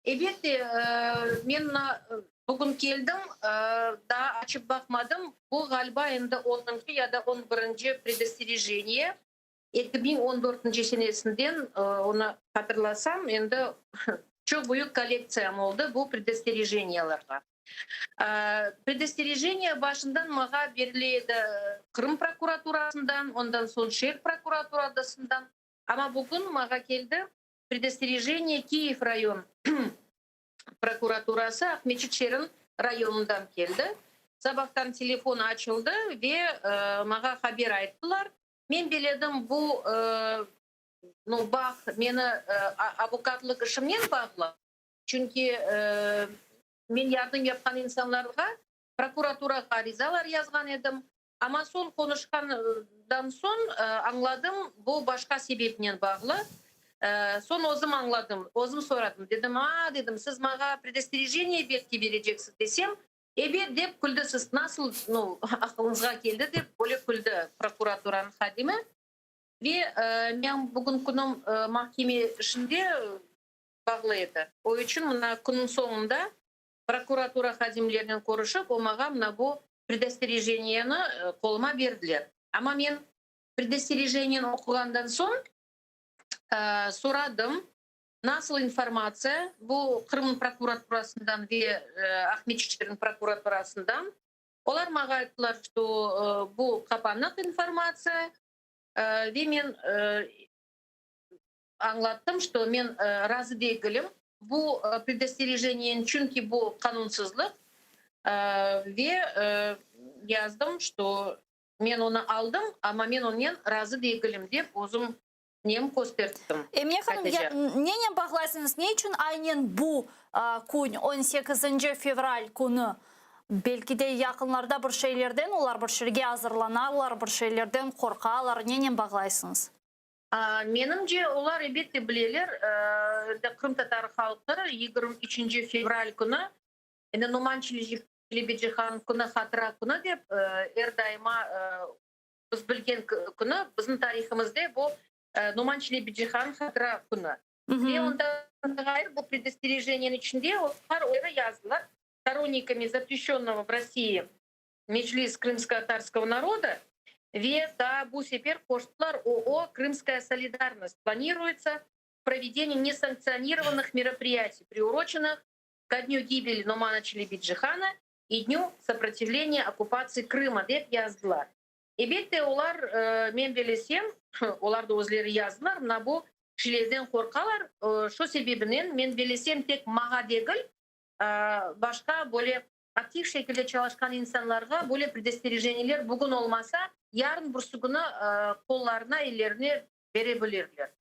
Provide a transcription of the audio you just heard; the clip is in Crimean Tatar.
Elbette, men mına bugün keldim, daa açıp baqmadım. Bu, ğaliba, endi 10-ncı ya da 11-nci predosтережение. 2014-nci senesinden onı hatırlasam, endi çoq büyük kollektsiyam oldı bu predosтережениyalarğa. Predosтережение başından maña berile edi Qırım prokuraturasından, ondan soñ şeer prokuraturasından. Amma bugün maña keldi predosтережение Kiyev rayon prokuraturası, Aqmescit şeeriniñ rayonından keldi. Sabahtan telefon açıldı ve maña haber ayttılar. Men belledim, bu nu, bağ meni avukatlıq işimnen bağlı. Çünki men yardım yapqan insanlarğa prokuraturağa arizalar yazğan edim. Amma soñ qonuşqandan soñ añladım, bu başqa sebepnen bağlı. Soñ özüm añladım, özüm soradım. Dedim: "A, – dedim, – siz maña predosтережение belki bereceksiz", desem, "Ebet", dep küldi. "Siz nasıl, nu, aqılıñızğa keldi?" dep böyle küldi prokuraturanıñ hadimi. Ve men bugün künüm mahkeme işinde bağlı edi. O içün mına künniñ soñunda prokuratura hadimlerinen körüşip, o maña mına bu predosтережениeni qoluma berdiler. Amma men predosтережениeni oquğandan soñ soradım, nasıl informatsiya bu Qırım prokuraturasından ve Aqmescit şeeriniñ prokuraturasından. Olar maña ayttılar, что bu qapanıq informatsiya, ve men añlattım, что men razı degilim bu predosтережениeni, çünki bu qanunsızlıq, ve yazdım, что men onı aldım, amma men onen razı degilim dep özüm nem kösterttim. Emine hanım, Hatice. Nenen bağlaysıñız? Ne içün aynen bu kün, 18 fevral künü? Belki de yaqınlarda bir şeylerden olar bir şeyge azırlanalar, bir şeylerden qorqalar. Nenen bağlaysıñız? Menimce, olar elbette bileler, qırımtatar halqı 23 fevral künü, endi Noman Çelebicihan künü, hatıra künü dep er daima biz bilgen künü, bizim tarihimizde bu Noman Çelebicihan hatıra künü. Ve ondan ğayrı bu predosтережениeniñ içinde olar öyle yazdılar: "Сторонниками запрещенного в России Meclis крымско-татарского народа", ve daa bu sefer qoştılar ООО "Крымская солидарность" планируется проведение несанкционированных мероприятий, приуроченных ко дню гибели Номана Челебиджихана и Дню сопротивления оккупации Крыма, dep yazdılar. Elbette, olar, men bilsem, olar da özleri yazdılar, mına bu kişilerden qorqalar, şu sebebinen, men bilsem, tek maña degil, başqa böyle aktiv şekilde çalışqan insanlarğa böyle predosтережениyeler bugün olmasa, yarın, birisi künü qollarına, ellerine bere bilirler.